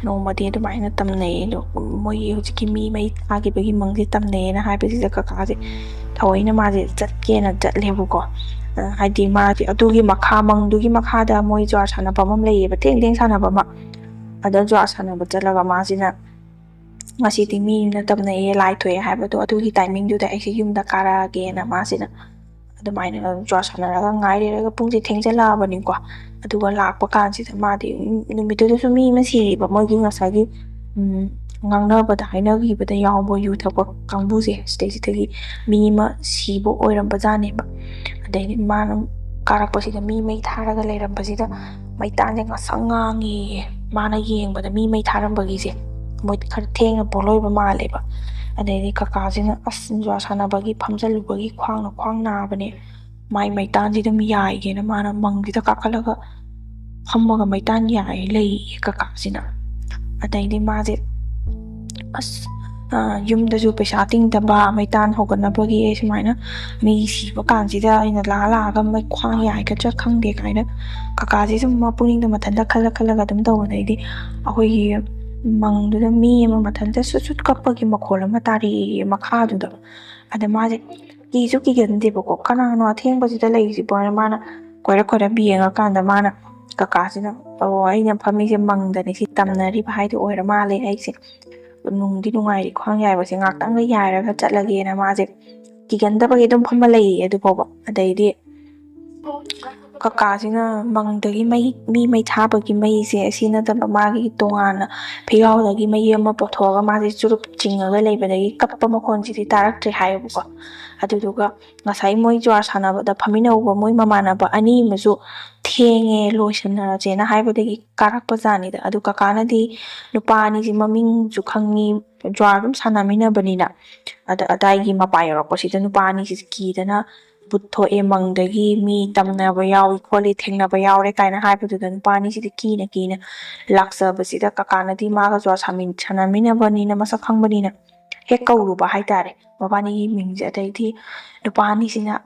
ꯅꯣꯡꯃꯗꯤ ꯑꯗꯨꯃꯥꯏꯅ ꯇꯝꯅꯩ꯫ ꯑꯗꯣ ꯃꯣꯏꯒꯤ ꯍꯧꯖꯤꯛꯀꯤ ꯃꯤ ꯃꯩ ꯊꯥꯈꯤꯕꯒꯤ ꯃꯪꯁꯦ ꯇꯝꯅꯩꯌꯦꯅ ꯍꯥꯏꯕꯁꯤꯗ ꯀꯀꯥꯁꯦ ꯊꯑꯣꯏꯅ ꯃꯥꯁꯦ ꯆꯠꯀꯦꯅ ꯆꯠꯂꯦꯕꯀꯣ꯫ ꯍꯥꯏꯗꯤ ꯃꯥꯗꯤ ꯑꯗꯨꯒꯤ ꯃꯈꯥ, ꯃꯪꯗꯨꯒꯤ ꯃꯈꯥꯗ ꯃꯣꯏ ꯖ꯭ꯋꯥꯔ ꯁꯥꯟꯅꯐꯝ ꯑꯃ ꯂꯩꯌꯦꯕ, ꯊꯦꯡ ꯊꯦꯡ ꯁꯥꯟꯅꯕ ꯑꯃ꯫ ꯑꯗ ꯖ꯭ꯋꯥꯔ ꯁꯥꯟꯅꯕ ꯆꯠꯂꯒ ꯃꯥꯁꯤꯅ ꯉꯁꯤꯗꯤ ꯃꯤ ꯑꯃꯅ ꯇꯝꯅꯩꯌꯦ, ꯂꯥꯏ ꯊꯣꯛꯑꯦ ꯍꯥꯏꯕꯗꯣ, ꯑꯗꯨꯒꯤ ꯇꯥꯏꯃꯤꯡꯗꯨꯗ ꯑꯩꯁꯦ ꯌꯨꯝꯗ ꯀꯥꯔꯛꯑꯒꯦꯅ ꯃꯥꯁꯤꯅ ꯑꯗꯨꯃꯥꯏꯅ ꯖ꯭ꯋꯥꯔ ꯁꯥꯟꯅꯔꯒ ꯉꯥꯏ ꯂꯩꯔꯒ ꯄꯨꯡꯁꯦ ꯊꯦꯡꯖꯜꯂꯛꯑꯕꯅꯤꯀꯣ꯫ ꯑꯗꯨꯒ ꯂꯥꯛꯄ ꯀꯥꯟꯁꯤꯗ ꯃꯥꯗꯤ ꯅꯨꯃꯤꯠꯇꯨꯗꯁꯨ ꯃꯤ ꯑꯃ ꯁꯤꯔꯤꯕ, ꯃꯣꯏꯒꯤ ꯉꯁꯥꯏꯒꯤ ꯉꯥꯡꯅꯕꯗ ꯍꯥꯏꯅꯈꯤꯕꯗ ꯌꯥꯎꯕ ꯌꯨ ꯊꯛꯄ ꯀꯥꯡꯕꯨꯁꯦ, ꯁꯤꯗꯩꯁꯤꯗꯒꯤ ꯃꯤ ꯑꯃ ꯁꯤꯕ ꯑꯣꯏꯔꯝꯕꯖꯥꯠꯅꯦꯕ꯫ ꯑꯗꯩꯗꯤ ꯃꯥꯅ ꯀꯥꯔꯛꯄꯁꯤꯗ ꯃꯤ ꯃꯩ ꯊꯥꯔꯒ ꯂꯩꯔꯝꯕꯁꯤꯗ ꯃꯩꯇꯥꯟꯁꯦ ꯉꯁꯪ ꯉꯥꯡꯉꯦꯌꯦ꯫ ꯃꯥꯅ ꯌꯦꯡꯕꯗ ꯃꯤ ꯃꯩ ꯊꯥꯔꯝꯕꯒꯤꯁꯦ ꯃꯣꯏ ꯈꯔ ꯊꯦꯡꯅ ꯄꯣꯂꯣꯏꯕ ꯃꯥꯜꯂꯦꯕ꯫ ꯑꯗꯩꯗꯤ ꯀꯀꯥꯁꯤꯅ ꯑꯁ ꯖ꯭ꯋꯥꯔ ꯁꯥꯟꯅꯕꯒꯤ ꯐꯝꯖꯜꯂꯨꯕꯒꯤ ꯈ꯭ꯋꯥꯡꯅ ꯈ꯭ꯋꯥꯡ ꯅꯥꯕꯅꯦ, ꯃꯥꯏ ꯃꯩꯇꯥꯟꯁꯤ ꯑꯗꯨꯝ ꯌꯥꯏꯒꯦꯅ ꯃꯥꯅ ꯃꯪꯁꯤꯗ ꯀꯥꯈꯠꯂꯒ ꯐꯝꯃꯒ ꯃꯩꯇꯥꯟ ꯌꯥꯏ ꯂꯩꯌꯦ ꯀꯀꯥꯁꯤꯅ꯫ ꯑꯗꯩꯗꯤ ꯃꯥꯁꯦ ꯑꯁ ꯌꯨꯝꯗꯁꯨ ꯄꯩꯁꯥ ꯇꯤꯡꯗꯕ, ꯃꯩꯇꯥꯟ ꯍꯧꯒꯠꯅꯕꯒꯤ ꯁꯨꯃꯥꯏꯅ ꯃꯤ ꯁꯤꯕ ꯀꯥꯟꯁꯤꯗ ꯑꯩꯅ ꯂꯥꯛꯑ ꯂꯥꯛꯑꯒ ꯃꯩ ꯈ꯭ꯋꯥꯡ ꯌꯥꯏꯒꯗ꯭ꯔꯥ ꯈꯪꯗꯦ ꯀꯥꯏꯅ ꯀꯀꯥꯁꯤ ꯁꯨꯝ ꯃꯄꯨꯛꯅꯤꯡꯗ ꯃꯊꯟꯇ ꯈꯜꯂ ꯈꯜꯂꯒ ꯑꯗꯨꯝ ꯇꯧꯕꯗꯩꯗꯤ ꯑꯩꯈꯣꯏꯒꯤ ꯃꯪꯗꯨꯗ ꯃꯤ ꯑꯃ ꯃꯊꯟꯇ ꯁꯨꯠ ꯁꯨꯠ ꯀꯞꯄꯒꯤ ꯃꯈꯣꯜ ꯑꯃ ꯇꯥꯔꯛꯑꯦ ꯃꯈꯥꯗꯨꯗ꯫ ꯑꯗ ꯃꯥꯁꯦ ꯀꯤꯁꯨ ꯀꯤꯒꯟꯗꯦꯕꯀꯣ, ꯀꯅꯥꯅꯣ ꯑꯊꯦꯡꯕꯁꯤꯗ ꯂꯩꯔꯤꯁꯤꯕꯣ ꯍꯥꯏꯅ ꯃꯥꯅ ꯀꯣꯏꯔ ꯀꯣꯏꯔ ꯌꯦꯡꯉꯀꯥꯟꯗ ꯃꯥꯅ ꯀꯀꯥꯁꯤꯅ, "ꯑꯣ, ꯑꯩꯅ ꯐꯝꯃꯤꯁꯦ ꯃꯪꯗꯅꯤ, ꯁꯤ ꯇꯝꯅꯔꯤꯕ ꯍꯥꯏꯗꯣ ꯑꯣꯏꯔ ꯃꯥꯜꯂꯦ, ꯑꯩꯁꯦ ꯅꯨꯡꯗꯤ ꯅꯨꯡꯉꯥꯏꯔꯤ, ꯈ꯭ꯋꯥꯡ ꯌꯥꯏꯕꯁꯦ ꯉꯥꯛꯇꯪꯒ ꯌꯥꯏꯔꯒ ꯆꯠꯂꯒꯦꯅ" ꯃꯥꯁꯦ ꯀꯤꯒꯟꯗꯕꯒꯤ ꯑꯗꯨꯝ ꯐꯝꯃ ꯂꯩꯌꯦ꯫ ꯑꯗꯨ ꯐꯥꯎꯕ ꯑꯗꯩꯗꯤ ꯀꯀꯥꯁꯤꯅ ꯃꯪꯗꯒꯤ ꯃꯩ, ꯃꯤ ꯃꯩ ꯊꯥꯕꯒꯤ ꯃꯩꯁꯦ ꯑꯁꯤ ꯅꯠꯇꯕ ꯃꯥꯒꯤ ꯇꯣꯉꯥꯟꯅ ꯐꯤꯒꯥꯎꯗꯒꯤ ꯃꯩ ꯑꯃ ꯄꯣꯊꯣꯛꯑꯒ ꯃꯥꯁꯦ ꯆꯨꯔꯨꯞ ꯆꯤꯡꯉꯒ ꯂꯩꯕꯗꯒꯤ ꯀꯞꯄ ꯃꯈꯣꯟꯁꯤꯗꯤ ꯇꯥꯔꯛꯇ꯭ꯔꯦ ꯍꯥꯏꯌꯦꯕꯀꯣ꯫ ꯑꯗꯨꯗꯨꯒ ꯉꯁꯥꯏ ꯃꯣꯏ ꯖ꯭ꯋꯥꯔ ꯁꯥꯟꯅꯕꯗ ꯐꯝꯃꯤꯟꯅꯧꯕ ꯃꯣꯏ ꯃꯃꯥꯟꯅꯕ ꯑꯅꯤ ꯑꯃꯁꯨ ꯊꯦꯡꯉꯦ, ꯂꯣꯏꯁꯟꯅꯔꯁꯦꯅ ꯍꯥꯏꯕꯗꯒꯤ ꯀꯥꯔꯛꯄ ꯖꯥꯠꯅꯤꯗ꯫ ꯑꯗꯨ ꯀꯀꯥꯅꯗꯤ ꯅꯨꯄꯥ ꯑꯅꯤꯁꯤ ꯃꯃꯤꯡꯁꯨ ꯈꯪꯉꯤ, ꯖ꯭ꯋꯥꯔ ꯑꯗꯨꯝ ꯁꯥꯟꯅꯃꯤꯟꯅꯕꯅꯤꯅ꯫ ꯑꯗ ꯑꯗꯥꯏꯒꯤ ꯃꯄꯥ ꯌꯧꯔꯛꯄꯁꯤꯗ ꯅꯨꯄꯥ ꯑꯅꯤꯁꯤ ꯀꯤꯗꯅ, "ꯕꯨꯠ ꯊꯣꯛꯑꯦ, ꯃꯪꯗꯒꯤ ꯃꯤ ꯇꯝꯅꯕ ꯌꯥꯎꯏ ꯈꯣꯠꯂꯤ, ꯊꯦꯡꯅꯕ ꯌꯥꯎꯔꯦ" ꯀꯥꯏꯅ ꯍꯥꯏꯕꯗꯨꯗ ꯅꯨꯄꯥ ꯑꯅꯤꯁꯤꯗꯤ ꯀꯤꯅ ꯀꯤꯅ ꯂꯥꯛꯆꯕꯁꯤꯗ ꯀꯀꯥꯅꯗꯤ ꯃꯥꯒ ꯖ꯭ꯋꯥꯔ ꯁꯥꯃꯤꯟ-, ꯁꯥꯟꯅꯃꯤꯟꯅꯕꯅꯤꯅ, ꯃꯁꯛ ꯈꯪꯕꯅꯤꯅ ꯍꯦꯛ ꯀꯧꯔꯨꯕ ꯍꯥꯏꯇꯥꯔꯦ ꯃꯕꯥꯅꯤꯒꯤ ꯃꯤꯡꯁꯦ꯫ ꯑꯗꯩꯗꯤ ꯅꯨꯄꯥ ꯑꯅꯤꯁꯤꯅ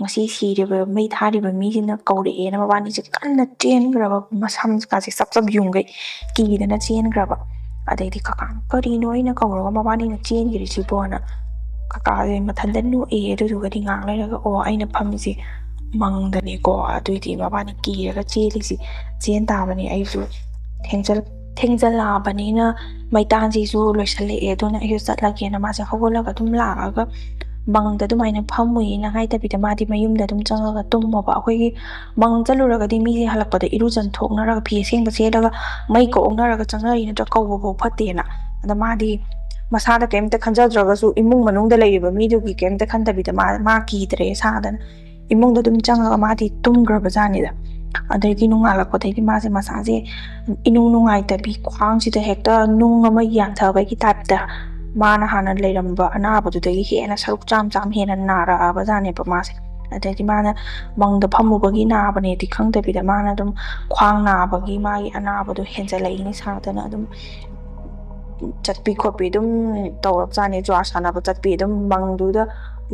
ꯉꯁꯤ ꯁꯤꯔꯤꯕ, ꯃꯩ ꯊꯥꯔꯤꯕ ꯃꯤꯁꯤꯅ ꯀꯧꯔꯛꯑꯦꯅ ꯃꯕꯥꯅꯤꯁꯦ ꯀꯟꯅ ꯆꯦꯟꯈ꯭ꯔꯕ, ꯃꯁꯝꯀꯥꯁꯦ ꯆꯞ ꯆꯞ ꯌꯨꯡꯈꯩ ꯀꯤꯗꯅ ꯆꯦꯟꯈ꯭ꯔꯕ꯫ ꯑꯗꯩꯗꯤ ꯀꯀꯥꯅ "ꯀꯔꯤꯅꯣ?" ꯑꯩꯅ ꯀꯧꯔꯒ ꯃꯕꯥꯅꯤꯅ ꯆꯦꯟꯈ꯭ꯔꯤꯁꯤꯕꯣꯅ ꯀꯀꯥꯁꯦ ꯃꯊꯟꯇ ꯅꯣꯛꯑꯦ꯫ ꯑꯗꯨꯗꯨꯒꯗꯤ ꯉꯥꯏꯍꯥꯛ ꯂꯩꯔꯒ, "ꯑꯣ, ꯑꯩꯅ ꯐꯝꯃꯤꯁꯦ ꯃꯪꯗꯅꯦꯀꯣ", ꯑꯗꯨꯏꯗꯤ ꯃꯕꯥꯅꯤ ꯀꯤꯔꯒ ꯆꯦꯜꯂꯤꯁꯤ, ꯆꯦꯟ ꯇꯥꯕꯅꯤ꯫ ꯑꯩꯁꯨ ꯊꯦꯡꯖꯜ-, ꯊꯦꯡꯖꯜꯂꯛꯑꯕꯅꯤꯅ ꯃꯩꯇꯥꯟꯁꯤꯁꯨ ꯂꯣꯏꯁꯜꯂꯛꯑꯦ, ꯑꯗꯨꯅ ꯑꯩꯁꯨ ꯆꯠꯂꯒꯦꯅ ꯃꯥꯁꯦ ꯍꯧꯒꯠꯂꯒ ꯑꯗꯨꯝ ꯂꯥꯛꯑꯒ ꯃꯪꯗ ꯑꯗꯨꯃꯥꯏꯅ ꯐꯝꯃꯨꯏꯅ ꯍꯥꯏꯗꯕꯤꯗ ꯃꯥꯗꯤ ꯃꯌꯨꯝꯗ ꯑꯗꯨꯝ ꯆꯪꯉꯒ ꯇꯨꯝꯃꯕ꯫ ꯑꯩꯈꯣꯏꯒꯤ ꯃꯪ ꯆꯠꯂꯨꯔꯒꯗꯤ ꯃꯤꯁꯦ ꯍꯜꯂꯛꯄꯗ ꯏꯔꯨꯖꯟ ꯊꯣꯛꯅꯔꯒ ꯐꯤ ꯑꯁꯦꯡꯕ ꯁꯦꯠꯂꯒ ꯃꯩ ꯀꯣꯛꯅꯔꯒ ꯆꯪꯅꯔꯤ ꯅꯠꯇ꯭ꯔꯥ, ꯀꯧꯕ ꯐꯥꯎ ꯐꯠꯇꯦꯅ꯫ ꯑꯗ ꯃꯥꯗꯤ ꯃꯁꯥꯗ ꯀꯩꯝꯇ ꯈꯟꯖꯗ꯭ꯔꯒꯁꯨ ꯏꯃꯨꯡ ꯃꯅꯨꯡꯗ ꯂꯩꯔꯤꯕ ꯃꯤꯗꯨꯒꯤ ꯀꯩꯝꯇ ꯈꯟꯗꯕꯤꯗ ꯃꯥ, ꯃꯥ ꯀꯤꯗ꯭ꯔꯦ ꯁꯥꯗꯅ ꯏꯃꯨꯡꯗ ꯑꯗꯨꯝ ꯆꯪꯉꯒ ꯃꯥꯗꯤ ꯇꯨꯝꯈ꯭ꯔꯕ ꯖꯥꯠꯅꯤꯗ꯫ ꯑꯗꯩꯗꯤ ꯅꯣꯡꯉꯥꯜꯂꯛꯄꯗꯩꯗꯤ ꯃꯥꯁꯦ ꯃꯁꯥꯁꯦ ꯏꯅꯨꯡ ꯅꯨꯡꯉꯥꯏꯇꯕꯤ, ꯈ꯭ꯋꯥꯡꯁꯤꯗ ꯍꯦꯛꯇ ꯅꯨꯡ ꯑꯃ ꯌꯥꯟꯊꯕꯒꯤ ꯇꯥꯏꯞꯇ ꯃꯥꯅ ꯍꯥꯟꯅ ꯂꯩꯔꯝꯕ ꯑꯅꯥꯕꯗꯨꯗꯒꯤ ꯍꯦꯟꯅ ꯁꯔꯨꯛ ꯆꯥꯝ ꯆꯥꯝ ꯍꯦꯟꯅ ꯅꯥꯔꯛꯑꯕ ꯖꯥꯠꯅꯦꯕ ꯃꯥꯁꯦ꯫ ꯑꯗꯩꯗꯤ ꯃꯥꯅ ꯃꯪꯗ ꯐꯝꯃꯨꯕꯒꯤ ꯅꯥꯕꯅꯦꯗꯤ ꯈꯪꯗꯕꯤꯗ ꯃꯥꯅ ꯑꯗꯨꯝ ꯈ꯭ꯋꯥꯡ ꯅꯥꯕꯒꯤ ꯃꯥꯒꯤ ꯑꯅꯥꯕꯗꯣ ꯍꯦꯟꯖꯜꯂꯛꯏꯅꯤ ꯁꯥꯗꯅ ꯑꯗꯨꯝ ꯆꯠꯄꯤ ꯈꯣꯠꯄꯤ ꯑꯗꯨꯝ ꯇꯧꯔꯞꯖꯥꯠꯅꯤ꯫ ꯖ꯭ꯋꯥꯔ ꯁꯥꯟꯅꯕ ꯆꯠꯄꯤ ꯑꯗꯨꯝ ꯃꯪꯗꯨꯗ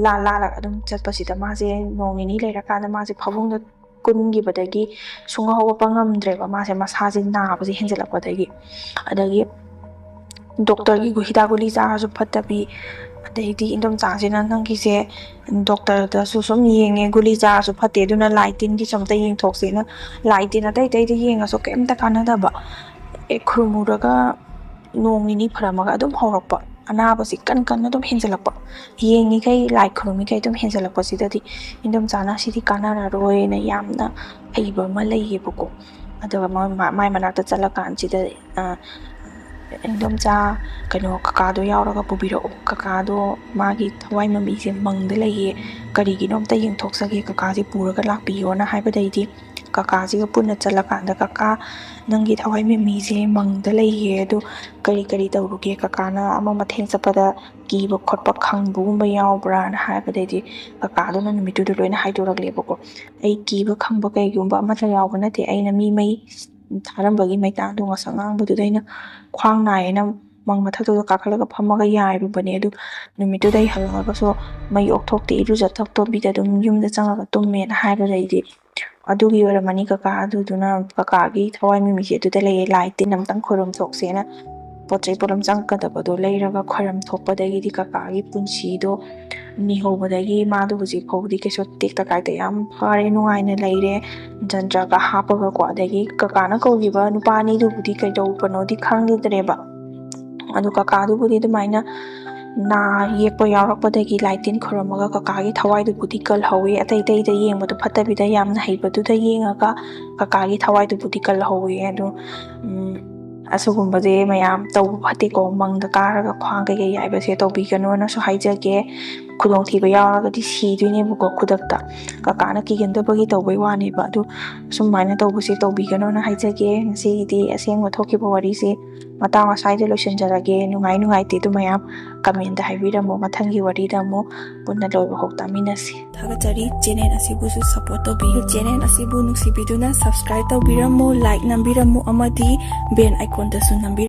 ꯂꯥ ꯂꯥꯜꯂꯒ ꯑꯗꯨꯝ ꯆꯠꯄꯁꯤꯗ ꯃꯥꯁꯦ ꯅꯣꯡ ꯅꯤꯅꯤ ꯂꯩꯔꯀꯥꯟꯗ ꯃꯥꯁꯦ ꯐꯃꯨꯡꯗ ꯀꯨꯟꯈꯤꯕꯗꯒꯤ ꯁꯨꯡꯍꯧ ꯍꯧꯒꯠꯄ ꯉꯝꯗ꯭ꯔꯦꯕ꯫ ꯃꯥꯁꯦ ꯃꯁꯥꯁꯦ ꯅꯥꯕꯁꯦ ꯍꯦꯟꯖꯜꯂꯛꯄꯗꯒꯤ꯫ ꯑꯗꯒꯤ ꯗꯣꯛꯇꯔꯒꯤ ꯒꯨ- ꯍꯤꯗꯥꯛ ꯒꯨꯂꯤ ꯆꯥꯔꯁꯨ ꯐꯠꯇꯕꯤ, ꯑꯗꯩꯗꯤ ꯏꯟꯗꯣꯝꯆꯥꯁꯤꯅ "ꯅꯪꯒꯤꯁꯦ ꯗꯣꯛꯇꯔꯗꯁꯨ ꯁꯨꯝ ꯌꯦꯡꯉꯦ, ꯒꯨꯂꯤ ꯆꯥꯔꯁꯨ ꯐꯠꯇꯦ, ꯑꯗꯨꯅ ꯂꯥꯏ ꯇꯤꯟꯒꯤꯁꯨ ꯑꯝꯇ ꯌꯦꯡꯊꯣꯛꯁꯦꯅ", ꯂꯥꯏ ꯇꯤꯟ ꯑꯇꯩ ꯑꯇꯩꯗ ꯌꯦꯡꯉꯁꯨ ꯀꯩꯝꯇ ꯀꯥꯟꯅꯗꯕ꯫ ꯍꯦꯛ ꯈꯨꯔꯨꯝꯃꯨꯔꯒ ꯅꯣꯡ ꯅꯤꯅꯤ ꯐꯔꯝꯃꯒ ꯑꯗꯨꯝ ꯍꯧꯔꯛꯄ, ꯑꯅꯥꯕꯁꯤ ꯀꯟ ꯀꯟꯅ ꯑꯗꯨꯝ ꯍꯦꯟꯖꯜꯂꯛꯄ꯫ ꯌꯦꯡꯉꯤꯈꯩ, ꯂꯥꯏ ꯈꯨꯔꯨꯝꯃꯤꯈꯩ ꯑꯗꯨꯝ ꯍꯦꯟꯖꯜꯂꯛꯄꯁꯤꯗꯗꯤ ꯏꯟꯗꯣꯝꯆꯥꯅ "ꯁꯤꯗꯤ ꯀꯥꯟꯅꯔꯔꯣꯏꯅ" ꯌꯥꯝꯅ ꯍꯩꯕ ꯑꯃ ꯂꯩꯌꯦꯕꯀꯣ꯫ ꯑꯗꯨꯒ ꯃꯥ-, ꯃꯥ-, ꯃꯥꯏ ꯃꯅꯥꯛꯇ ꯆꯠꯂꯀꯥꯟꯁꯤꯗ, ꯑ, "ꯏꯟꯗꯣꯝꯆꯥ, ꯀꯩꯅꯣ, ꯀꯀꯥꯗꯣ ꯌꯥꯎꯔꯒ ꯄꯨꯕꯤꯔꯛꯑꯣ, ꯀꯀꯥꯗꯣ ꯃꯥꯒꯤ ꯊꯋꯥꯏ ꯃꯃꯤꯁꯦ ꯃꯪꯗ ꯂꯩꯌꯦ, ꯀꯔꯤꯒꯤꯅꯣ ꯑꯝꯇ ꯌꯦꯡꯊꯣꯛꯆꯒꯦ, ꯀꯀꯥꯁꯦ ꯄꯨꯔꯒ ꯂꯥꯛꯄꯤꯌꯣꯅ" ꯍꯥꯏꯕꯗꯩꯗꯤ ꯀꯀꯥꯁꯤꯒ ꯄꯨꯟꯅ ꯆꯠꯂꯀꯥꯟꯗ, "ꯀꯀꯥ, ꯅꯪꯒꯤ ꯊꯋꯥꯏ ꯃꯃꯤꯁꯦ ꯃꯪꯗ ꯂꯩꯌꯦ, ꯑꯗꯨ ꯀꯔꯤ ꯀꯔꯤ ꯇꯧꯔꯨꯒꯦ? ꯀꯀꯥꯅ ꯑꯃ ꯃꯊꯦꯡ ꯆꯠꯄꯗ ꯀꯤꯕ ꯈꯣꯠꯄ ꯈꯪꯕꯒꯨꯝꯕ ꯌꯥꯎꯕ꯭ꯔꯥꯅ" ꯍꯥꯏꯕꯗꯩꯗꯤ ꯀꯀꯥꯗꯨꯅ ꯅꯨꯃꯤꯠꯇꯨꯗ ꯂꯣꯏꯅ ꯍꯥꯏꯗꯣꯔꯛꯂꯦꯕꯀꯣ꯫ "ꯑꯩ ꯀꯤꯕ ꯈꯪꯕ ꯀꯩꯒꯨꯝꯕ ꯑꯃꯠꯇ ꯌꯥꯎꯕ ꯅꯠꯇꯦ꯫ ꯑꯩꯅ ꯃꯤ ꯃꯩ ꯊꯥꯔꯝꯕꯒꯤ ꯃꯩꯇꯥꯟꯗꯣ ꯉꯁꯪ ꯉꯥꯡꯕꯗꯨꯗ ꯑꯩꯅ ꯈ꯭ꯋꯥꯡ ꯅꯥꯏꯌꯦꯅ ꯃꯪ ꯃꯊꯛꯇꯨꯗ ꯀꯥꯈꯠꯂꯒ ꯐꯝꯃꯒ ꯌꯥꯏꯔꯨꯕꯅꯦ꯫ ꯑꯗꯨ ꯅꯨꯃꯤꯠꯇꯨꯗ ꯑꯩ ꯍꯜꯂꯛꯑꯒꯁꯨ ꯃꯩ ꯑꯣꯛꯊꯣꯛꯇꯦ, ꯏꯔꯨꯖ ꯊꯣꯛꯇꯕꯤꯗ ꯑꯗꯨꯝ ꯌꯨꯝꯗ ꯆꯪꯉꯒ ꯇꯨꯝꯃꯦꯅ" ꯍꯥꯏꯕꯗꯩꯗꯤ, "ꯑꯗꯨꯒꯤ ꯑꯣꯏꯔꯝꯃꯅꯤ ꯀꯀꯥ, ꯑꯗꯨꯗꯨꯅ ꯀꯀꯥꯒꯤ ꯊꯋꯥꯏ ꯃꯃꯤꯁꯦ ꯑꯗꯨꯗ ꯂꯩꯌꯦ, ꯂꯥꯏ ꯇꯤꯟ ꯑꯝꯇꯪ ꯈꯣꯏꯔꯝ ꯊꯣꯛꯁꯦꯅ ꯄꯣꯠ ꯆꯩ ꯄꯣꯠꯂꯝ ꯆꯪꯒꯗꯕꯗꯣ ꯂꯩꯔꯒ ꯈꯣꯏꯔꯝ ꯊꯣꯛꯄꯗꯒꯤꯗꯤ ꯀꯀꯥꯒꯤ ꯄꯨꯟꯁꯤꯗꯣ ꯅꯤꯍꯧꯕꯗꯒꯤ ꯃꯥꯗꯣ ꯍꯧꯖꯤꯛ ꯐꯥꯎꯕꯗꯤ ꯀꯩꯁꯨ ꯇꯦꯛꯇ ꯀꯥꯏꯗ ꯌꯥꯝ ꯐꯔꯦ, ꯅꯨꯡꯉꯥꯏꯅ ꯂꯩꯔꯦ꯫ ꯖꯟꯇ꯭ꯔꯒ ꯍꯥꯞꯄꯒꯀꯣ꯫ ꯑꯗꯒꯤ ꯀꯀꯥꯅ ꯀꯧꯈꯤꯕ ꯅꯨꯄꯥ ꯑꯅꯤꯗꯨꯕꯨꯗꯤ ꯀꯩꯗꯧꯕꯅꯣꯗꯤ ꯈꯪꯈꯤꯗ꯭ꯔꯦꯕ꯫ ꯑꯗꯨ ꯀꯀꯥꯗꯨꯕꯨꯗꯤ ꯑꯗꯨꯃꯥꯏꯅ ꯅꯥ ꯌꯦꯛꯄ ꯌꯥꯎꯔꯛꯄꯗꯒꯤ ꯂꯥꯏ ꯇꯤꯟ ꯈꯨꯔꯨꯝꯃꯒ ꯀꯀꯥꯒꯤ ꯊꯋꯥꯏꯗꯨꯕꯨꯗꯤ ꯀꯜꯍꯧꯋꯤ꯫ ꯑꯇꯩ ꯑꯇꯩꯗ ꯌꯦꯡꯕꯗꯣ ꯐꯠꯇꯕꯤꯗ ꯌꯥꯝꯅ ꯍꯩꯕꯗꯨꯗ ꯌꯦꯡꯉꯒ ꯀꯀꯥꯒꯤ ꯊꯋꯥꯏꯗꯨꯕꯨꯗꯤ ꯀꯜꯍꯧꯋꯤ꯫ ꯑꯗꯣ, ꯎꯝ, ꯑꯁꯤꯒꯨꯝꯕꯁꯦ ꯃꯌꯥꯝ ꯇꯧꯕ ꯐꯠꯇꯦꯀꯣ꯫ ꯃꯪꯗ ꯀꯥꯔꯒ ꯈ꯭ꯋꯥꯡ ꯀꯩꯀꯩ ꯌꯥꯏꯕꯁꯦ ꯇꯧꯕꯤꯒꯅꯣꯅꯁꯨ ꯍꯥꯏꯖꯒꯦ꯫ ꯈꯨꯗꯣꯡꯊꯤꯕ ꯌꯥꯎꯔꯒꯗꯤ ꯁꯤꯗꯣꯏꯅꯦꯕꯀꯣ ꯈꯨꯗꯛꯇ꯫ ꯀꯀꯥꯅ ꯀꯤꯒꯟꯗꯕꯒꯤ ꯇꯧꯕꯩ ꯋꯥꯅꯦꯕ꯫ ꯑꯗꯨ ꯁꯨꯃꯥꯏꯅ ꯇꯧꯕꯁꯦ ꯇꯧꯕꯤꯒꯅꯣꯅ ꯍꯥꯏꯖꯒꯦ꯫ ꯉꯁꯤꯒꯤꯗꯤ ꯑꯁꯦꯡꯕ ꯊꯣꯛꯈꯤꯕ ꯋꯥꯔꯤꯁꯦ ꯃꯇꯥꯡ ꯑꯁ꯭ꯋꯥꯏꯗ ꯂꯣꯏꯁꯤꯟꯖꯔꯒꯦ꯫ ꯅꯨꯡꯉꯥꯏ ꯅꯨꯡꯉꯥꯏꯇꯦ ꯑꯗꯨ ꯃꯌꯥꯝ comment ꯍꯥꯏꯕꯤꯔꯝꯃꯣ꯫ ꯃꯊꯪꯒꯤ ꯋꯥꯔꯤꯗ ꯑꯃꯨꯛ ꯄꯨꯟꯅ ꯂꯣꯏꯕ ꯐꯥꯎ ꯇꯥꯃꯤꯟꯅꯁꯤ꯫ ꯊꯥꯒꯠꯆꯔꯤ꯫ Channel ꯑꯁꯤꯕꯨꯁꯨ support ꯇꯧꯕꯤꯌꯨ꯫ Channel ꯑꯁꯤꯕꯨ ꯅꯨꯡꯁꯤꯕꯤꯗꯨꯅ subscribe ꯇꯧꯕꯤꯔꯝꯃꯨ, like ꯅꯝꯕꯤꯔꯝꯃꯨ ꯑꯃꯗꯤ bell icon ꯗꯁꯨ ꯅꯝꯕꯤꯔꯝꯃꯨ꯫